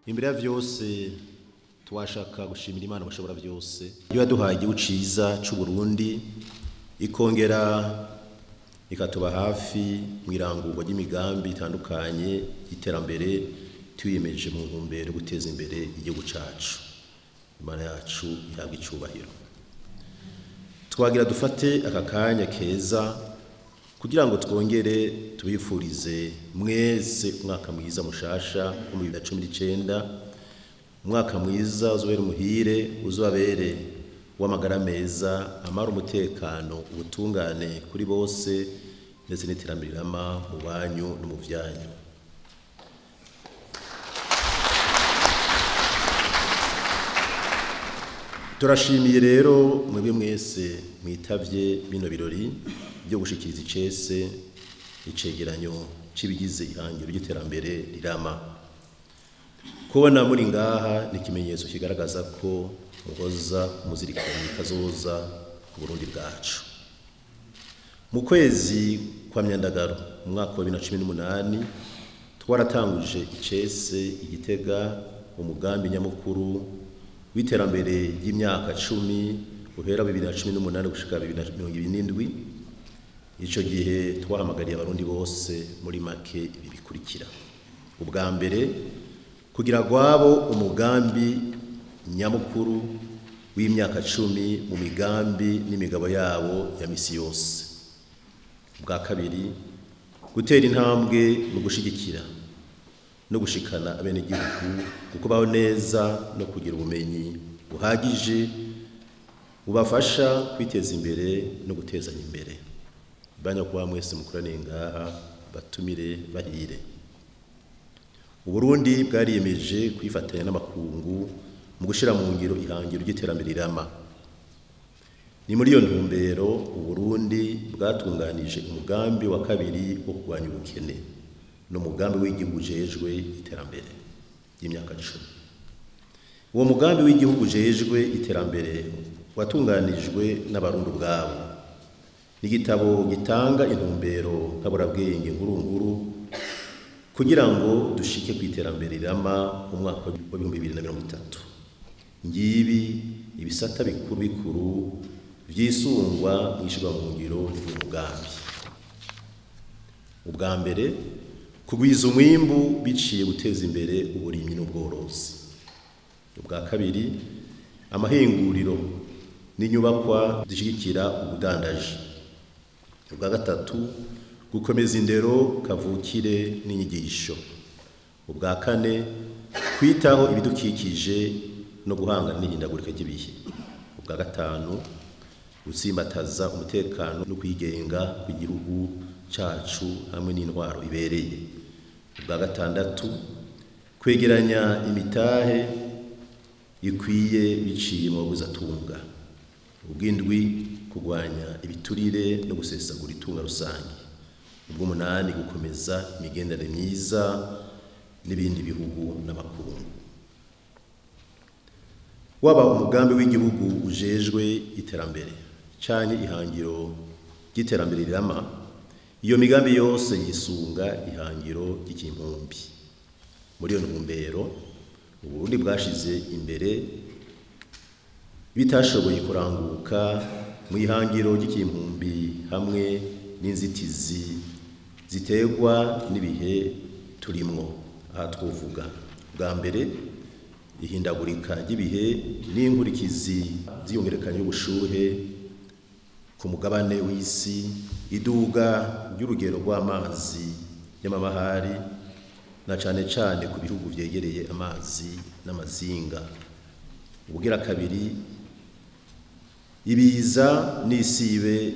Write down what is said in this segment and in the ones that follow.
Imbere ya vyose twashaka gushimira Imana mushobora vyose iyo yaduhaye igihugu ciza c'u Burundi, ikongera ikatuba hafi mu irangurwa ry'imigambi itandukanye y'iterambere twiyemeje mu ntumbero yo guteza imbere igihugu cacu. Imana yacu ihabwa icubahiro. Twagira dufate aka kanya keza kugira ngo twongere tubifurize mwese umwaka mwiza mushasha wo mu 2019, umwaka mwiza uzobera umuhire, uzobere w'amagara meza, amara, umutekano, ubutungane kuri bose, ndetse n'iterambere rirama mu banyu no mu vyanyu. Turashimiye rero mwebwe mwese mwitavye bino birori byo gushikiriza icese icegeranyo c'ibigize ihangiro ry'iterambere rirama. Kubona muri ngaha ni ikimenyetso kigaragaza ko muhoza muzirikanye kazoza ku Burundi bwacu. Mu kwezi kwa Myandagaro mu mwaka wa 2018 twaratanguje icese Igitega umugambi nyamukuru w'iterambere ry'imyaka 10 uhera 2018 gushika 2027. Ico gihe twahamagariye abarundi bose muri make ibi bikurikira: ubwa mbere, kugira gwabo umugambi nyamukuru w'imyaka 10 mu migambi n'imigabo yabo ya misi yose; ubwa kabiri, gutera intambwe mu gushigikira no gushikana abenegihugu kukubaho neza no kugira ubumenyi buhagije bubafasha kwiteza imbere no gutezanya imbere. Banyakuba mwese mukoraniye ngaha, batumire bahire, Uburundi bwariyemeje kwifatanya n'amakungu mu gushira mu ngiro ihangiro ry'iterambere rirama. Ni muri iyo ntumbero Uburundi bwatunganije umugambi wa kabiri wo kurwanya ubukene n'umugambi w'igihugu ujejwe iterambere ry'imyaka 10. Uwo mugambi w'igihugu ujejwe iterambere watunganijwe n'abarundi ubwabo. Ni igitabo gitanga intumbero nkaburabwenge nkuru nkuru kugira ngo dushike ku iterambere rirama mu mwaka wa 2030. Ngibi ibisata bikuru bikuru vyisungwa mw'ishirwa mu ngiro ry'umugambi. Ubwa mbere, kugwiza umwimbu biciye guteza imbere uburimyi n'ubworozi. Ubwa kabiri, amahinguriro n'inyubakwa zishigikira ubudandaji. Ubwa gatatu, gukomeza indero kavukire n'inyigisho. Ubwa kane, kwitaho ibidukikije no guhangana n'ihindagurika ry'ibihe. Ubwa gatanu, gutsimbataza umutekano no kwigenga kw'igihugu cacu hamwe n'intwaro ibereye. Ubwa gatandatu, kwegeranya imitahe ikwiye biciye mu baguzatunga. Ubw'indwi, kurwanya ibiturire no gusesagura itunga rusange. Ubw'umunani, gukomeza imigenderanire myiza n'ibindi bihugu n'amakungu. Waba umugambi w'igihugu ujejwe iterambere canke ihangiro ry'iterambere rirama, iyo migambi yose yisunga ihangiro ry'ikimpumbi. Muri iyo ntumbero Uburundi bwashize imbere bitashoboye kuranguka mu ihangiro ry'ikimpumbi hamwe n'inzitizi ziterwa n'ibihe turimwo. Aha twovuga bwa mbere ihindagurika ry'ibihe n'inkurikizi z'iyongerekanya y'ubushuhe ku mugabane w'isi, iduga ry'urugero rw'amazi y'amabahari na cane cane ku bihugu vyegereye amazi n'amazinga. Ubugira kabiri, ibiza n'isibe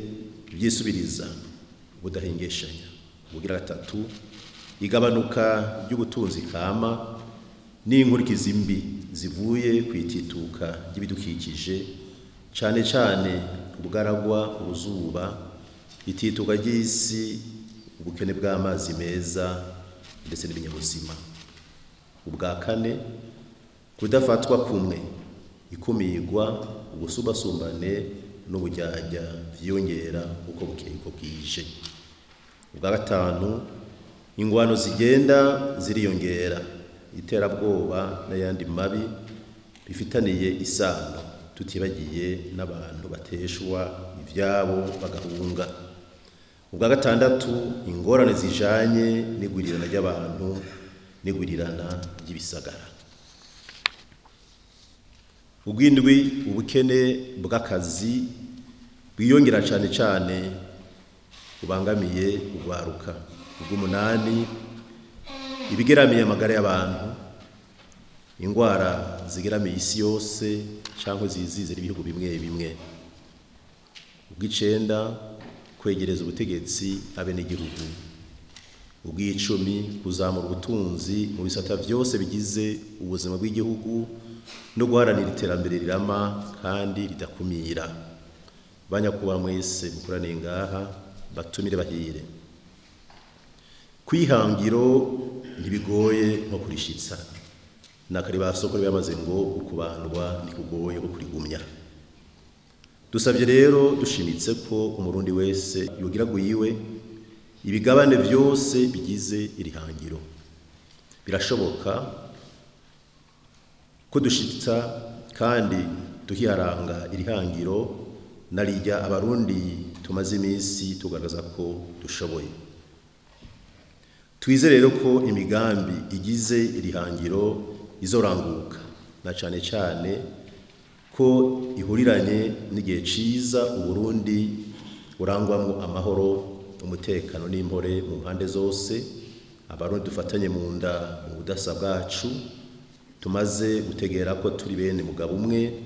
vyisubiriza budahengeshanya. Ubugira gatatu, igabanuka ry'ubutunzi kama n'inkurikizi mbi zivuye kwitituka ry'ibidukikije, cane cane ubugaragwa, uruzuba, itituka ry'isi, ubukene bw'amazi meza ndetse n'ibinyabuzima. Ubwa kane, kudafatwa kumwe, ikumirwa, ubusumbasumbane n'ubujyajya vyiyongera uko bukeye uko bwije. Ubwa gatanu, ingwano zigenda ziriyongera Iterabwoba n'ayandi mabi bifitaniye isano, tutibagiye n'abantu bateshwa ivyabo bagahunga. Ubwa gatandatu, ingorane zijanye n'igwirirana ry'abantu n'igwirirana ry'ibisagara. Ubw'indwi, ubukene bw'akazi bwiyongera cane cane bubangamiye urwaruka. Ubw'umunani, ibigeramiye amagara y'abantu, ingwara zigeramiye isi yose canke zizizira ibihugu bimwe bimwe. Ubw'icenda, kwegereza ubutegetsi abenegihugu. Ubw'icumi, kuzamura ubutunzi mu bisata vyose bigize ubuzima bw'igihugu no guharanira iterambere rirama kandi ridakumira. Banyakuba mwese mukoraniye ngaha, batumire bahire. Kwihangiro ntibigoye nko kurishitsa. Nakari basokuru bamaze ngo ukubandwa ntikugoye nko kurigumya. Dusavye rero dushimitse ko umurundi wese yogira gwiwe ibigabane vyose bigize irihangiro. Birashoboka ko dushitsa kandi tukiharanga irihangiro narirya abarundi tumaze iminsi tugaragaza ko dushoboye. Twize rero ko imigambi igize irihangiro izoranguka, na cane cane ko ihuriranye n'igihe ciza Uburundi burangwamwo amahoro, umutekano n'impore mu mpande zose. Abarundi dufatanye mu nda mu budasa bwacu, tumaze gutegera ko turi bene mugabo umwe,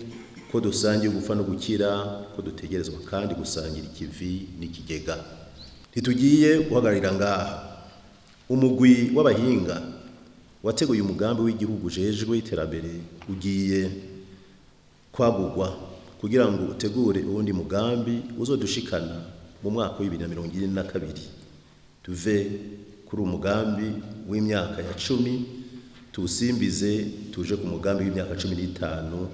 ko dusangiye gupfa no gukira, ko dutegerezwa kandi gusangira ikivi n'ikigega. Ntitugiye guhagararira ngaha. Umugwi w'abahinga wateguye umugambi w'igihugu ujejwe iterambere ugiye kwagurwa kugira ngo utegure uwundi mugambi uzodushikana mu mwaka wa 2022. Tuve kuri umugambi w'imyaka ya 10 tuwusimbize tuje ku mugambi w'imyaka 15,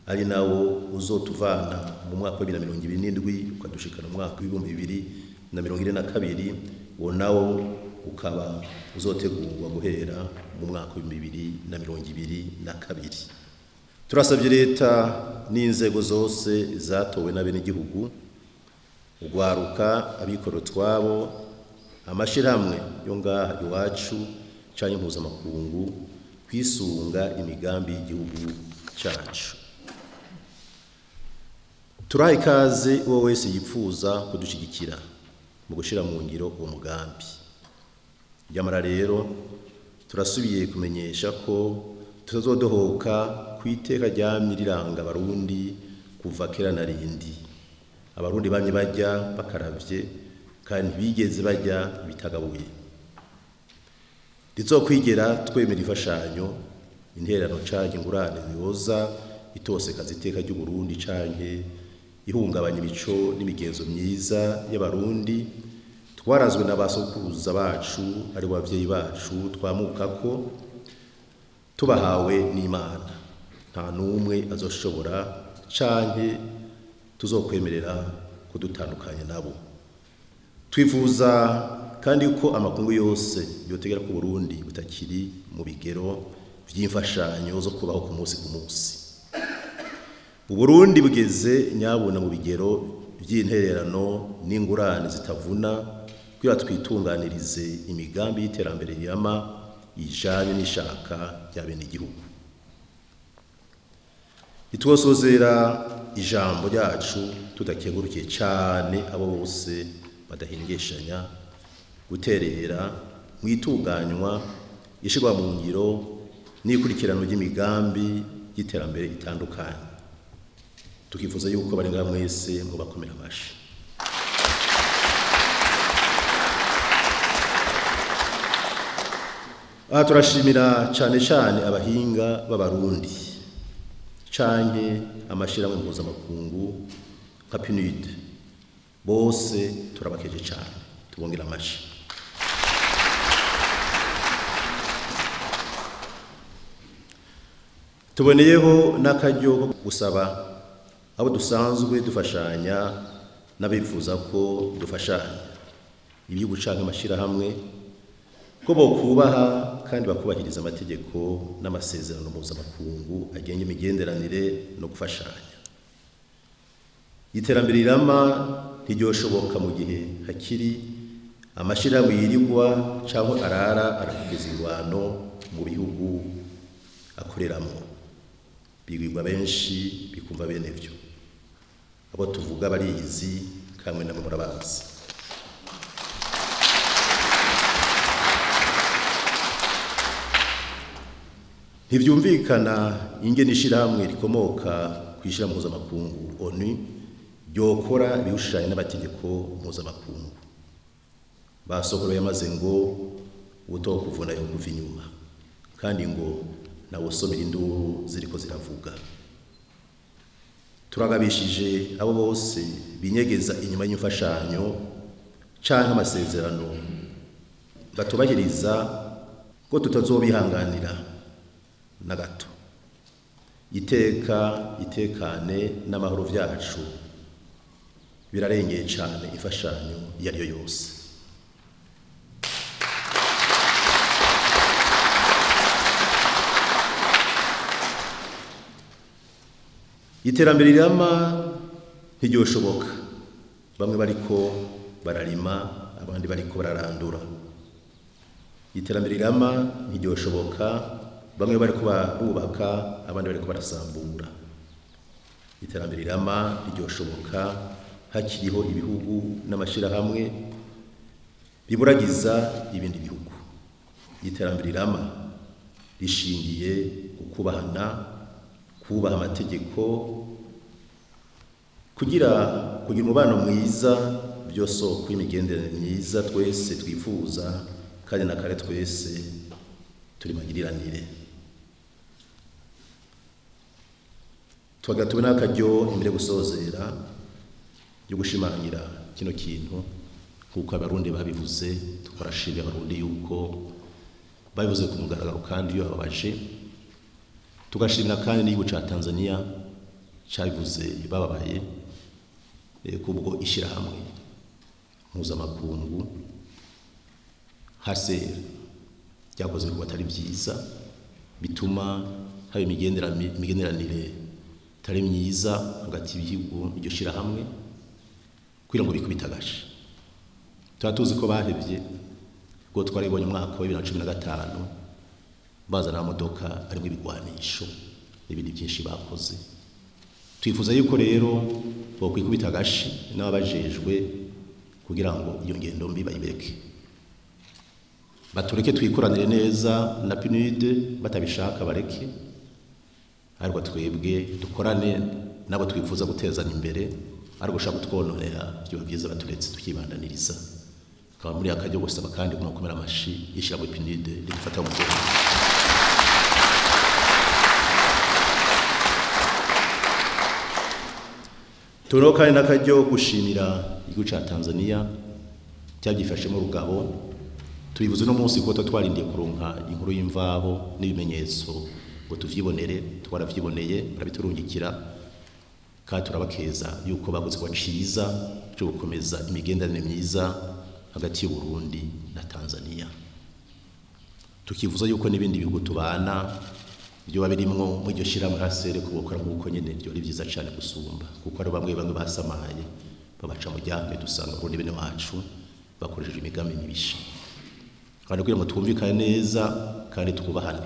ari nawo uzotuvana mu mwaka wa 2027 ukadushikana mu mwaka wa 2022, uwo nawo ukaba uzotegurwa guhera mu mwaka wa 2022. Turasabye leta n'inzego zose zatowe n'abenegihugu, urwaruka, abikorera utwabo, amashirahamwe yo ngaha iwacu canke impuzamakungu kwisunga imigambi y'igihugu cacu. Turaha ikaze uwo wese yipfuza kudushigikira mu gushira mu ngiro uwo mugambi. Nyamara rero turasubiye kumenyesha ko tutazodohoka kwiteka ryamye riranga abarundi kuva kera na rindi. Abarundi bamye barya bakaravye kandi bigeze barya bitagabuye. Rizokwigera twemera imfashanyo, intererano canke ingurane yoza itosekaza iteka ry'Uburundi canke ihungabanya imico n'imigenzo myiza y'abarundi twarazwe na basokuruza bacu ari bavyeyi bacu twamukako tubahawe n'Imana. Nta numwe azoshobora canke tuzokwemerera kudutandukanya nabo. Twifuza kandi ko amakungu yose yotegera ko Burundi butakiri mu bigero vy'imfashanyo zo kubaho ku munsi ku munsi. Uburundi bugeze nyabuna mu bigero vy'intererano n'ingurane zitavuna kugira twitunganirize imigambi y'iterambere yama ijanye n'ishaka rya bene igihugu. Itwosozera ijambo ryacu tudakengurukiye cane abo bose badahengeshanya guterera mwitunganywa ishirwa mu ngiro n'ikurikirano ry'imigambi y'iterambere itandukanye. Tukifuza yuko barenga mwese mubakomera amashi. Aha turashimira cane cane abahinga b'abarundi canke amashirahamwe mpuzamakungu nka PNUD, bose turabakeje cane, tubongera amashi. Tuboneyeho n'akaryo ko gusaba abo dusanzwe dufashanya n'abifuza ko dufashanya, ibihugu canke amashirahamwe, ko bokubaha kandi bakubahiriza amategeko n'amasezerano mpuzamakungu agenga imigenderanire no gufashanya. Iterambere rirama ntiryoshoboka mu gihe hakiri amashirahamwe yirirwa cyangwa arara arakugeza ingwano mu bihugu akoreramwo, bigwirwa benshi bikumva bene vyo. Abo tuvuga barizi kamwe namwe murabazi. Ntivyumvikana ingene ishirahamwe rikomoka kw'ishirahamwe mpuzamakungu ONU ryokora ibihushanye n'amategeko mpuzamakungu. Basokoro yamaze ngo utokuvuna yo kuva inyuma, kandi ngo nawusomera induru ziriko ziravuga. Turagabishije abo bose binyegeza inyuma y'imfashanyo canke amasezerano batubahiriza ko tutazobihanganira na gato. Iteka itekane n'amahoro vyacu birarengeye cane imfashanyo iyo ari yo yose. Iterambere rirama ntiryoshoboka bamwe bariko bararima abandi bariko bararandura. Iterambere rirama ntiryoshoboka bamwe bariko barubaka abandi bariko barasambura. Iterambere rirama ntiryoshoboka hakiriho ibihugu n'amashirahamwe biburagiza ibindi bihugu. Iterambere rirama rishingiye ku kubahana, kubaha amategeko, kugira umubano mwiza, byo soko y'imigenderanire myiza twese twifuza kandi na kare twese turi magiriranire. Twagatuwe n'akaryo imbere gusozera yo gushimangira kino kintu kuko abarundi babivuze, tukarashimira abarundi yuko babivuze ku mugaragaro kandi iyo babaje. Tugashimira kandi n'igihugu ca Tanzania cabivuze bababaye kubwo ishirahamwe mpuzamakungu HCR ryakoze ibikorwa atari vyiza bituma haba imigenderanire itari myiza hagati y'ibihugu iryo shirahamwe kugira ngo bikubite agashi. Tuba tuzi ko bahevye ubwo twaribonye umwaka wa 2015 bazana amamodoka arimo ibigwanisho n'ibindi byinshi bakoze. Twifuza yuko rero bokwikubita agashi n'ababajejwe kugira ngo iyo ngendo mbi bayibeke, batureke twikoranire neza na PNUD, batabishaka bareke, ariko twebwe dukorane nabo twifuza gutezanya imbere, ariko gushaka kutwononera byo byiza baturetse tukibandaniriza. Akaba muri akajyo gusaba kandi kunokomera amashi yishira mu PNUD rigufata mu mugongo. Turo kandi nakajyo gushimira igihugu ca Tanzania cyabyifashemo rugabo. Tubivuze no munsi ko twarindiye kuronka inkuru y'imvaho n'ibimenyetso ngo tuvyibonere, twaravyiboneye barabiturungikira, kandi turabakeza yuko baguze kwa ciza cyo gukomeza imigenderanire myiza hagati y'u Burundi na Tanzania. Tukivuza yuko n'ibindi bihugu tubana byo babirimwo mu iryo shirahamwe HCR kubokora nk'uko nyene byo ari vyiza cane gusumba, kuko ari bamwe bamwe basamaye babaca mu ryame dusanga Burundi bene wacu bakoresheje imigambi mibisha. Kandi kugira ngo twumvikane neza kandi twubahane,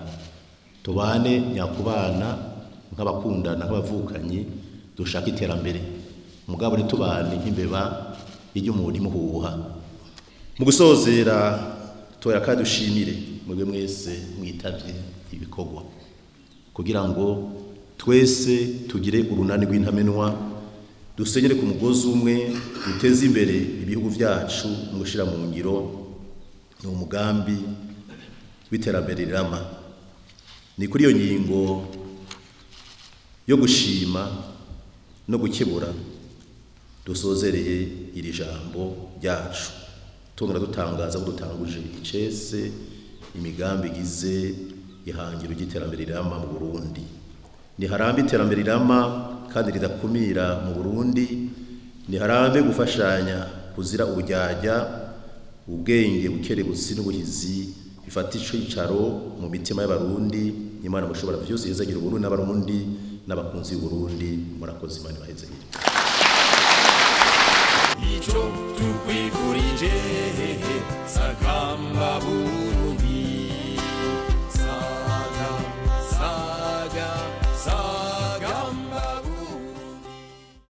tubane nyakubana nk'abakundana nk'abavukanyi, dushaka iterambere, mugabo ntitubane nk'imbeba ijya umuntu imuhuha. Mu gusozera tora kadushimire mwebwe mwese mwitavye ibikorwa kugira ngo twese tugire urunani rw'intamenwa, dusenyere ku mugozi umwe, duteze imbere ibihugu vyacu mu gushira mu ngiro ni umugambi w'iterambere rirama. Ni kuri iyo ngingo yo gushima no gukebura dusozereye iri jambo ryacu, tongera dutangaza ko dutanguje icese imigambi igize ihangiro ry'iterambere rirama mu Burundi. Ni harambe iterambere rirama kandi ridakumira mu Burundi, ni harambe gufashanya kuzira ubujyajya, ubwenge, bukerebutsi n'ubuhizi Ifata icicaro mu mitima y'Abarundi. Imana mushobora byose izagira Uburundi n'Abarundi n'abakunzi b'Uburundi. Murakoze, Imana ibahezagire.